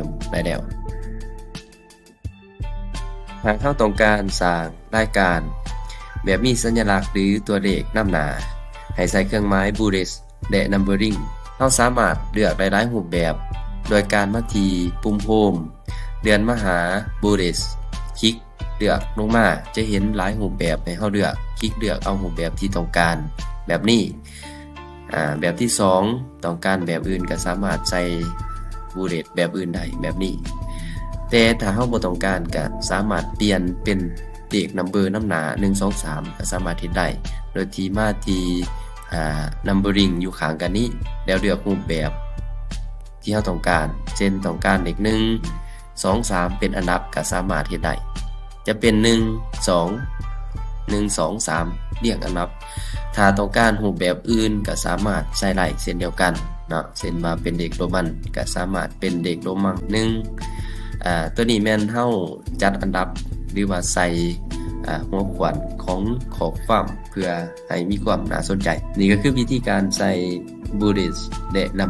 ມໄດ້ແລ້ວ. ຫາກເຮົາຕ້ອງການສ້າງລາຍການແບບມີສັນຍະລັກ ຫຼື ຕົວເລກນຳໜ້າ ໃຫ້ໃສ່ເຄື່ອງໝາຍ Bullets ແລະ Numbering. ເຮົາສາມາດເລືອກໄດ້ຫຼາຍຮູບແບບ ໂດຍການມາທີ່ປຸ່ມ Home ເລື່ອນມາຫາ Bullets ຄລິກເລືອກລົງມາ ຈະເຫັນຫຼາຍຮູບແບບໃຫ້ເຮົາເລືອກ, ຄລິກເລືອກເອົາຮູບແບບທີ່ຕ້ອງການ ແບບນີ້. ອາ ແບບທີສອງ ຕ້ອງການແບບອື່ນກໍສາມາດໃສ່ Bullet ແບບອື່ນໄດ້ ແບບນີ້. ແຕ່ຖ້າເຮົາບໍ່ຕ້ອງການ ກໍສາມາດປ່ຽນເປັນເລກ Number ນຳໜ້າ ໜຶ່ງ ສອງ ສາມ ກໍສາມາດເຮັດໄດ້ ໂດຍທີ່ມາທີ່ ອາ Numbering ຢູ່ຂ້າງກັນນີ້ ແລ້ວເລືອກຮູບແບບທີ່ເຮົາຕ້ອງການ ເຊັ່ນ ຕ້ອງການເລກ ໜຶ່ງ ສອງ ສາມ ເປັນອັນດັບ ກໍສາມາດເຮັດໄດ້ ຈະເປັນ ໜຶ່ງ ສອງ ໜຶ່ງ ສອງ ສາມ ລຽງອັນດັບ. ຖ້າຕ້ອງການຮູບແບບອື່ນກໍສາມາດໃຊ້ໄດ້ເຊັ່ນດຽວກັນເນາະ ເຊັ່ນວ່າເປັນເລກໂຣມັນ ກໍສາມາດເປັນເລກໂຣມັນ ໜຶ່ງ. ອາ ຕົວນີ້ແມ່ນເຮົາຈັດອັນດັບ ຫຼືວ່າໃສ່ ອາ ຫົວຂວັນຂອງຂໍ້ຄວາມ ເພື່ອໃຫ້ມີຄວາມໜ້າສົນໃຈ. ນີ້ກໍຄືວິທີການໃສ່ Bullets ແນະນຳ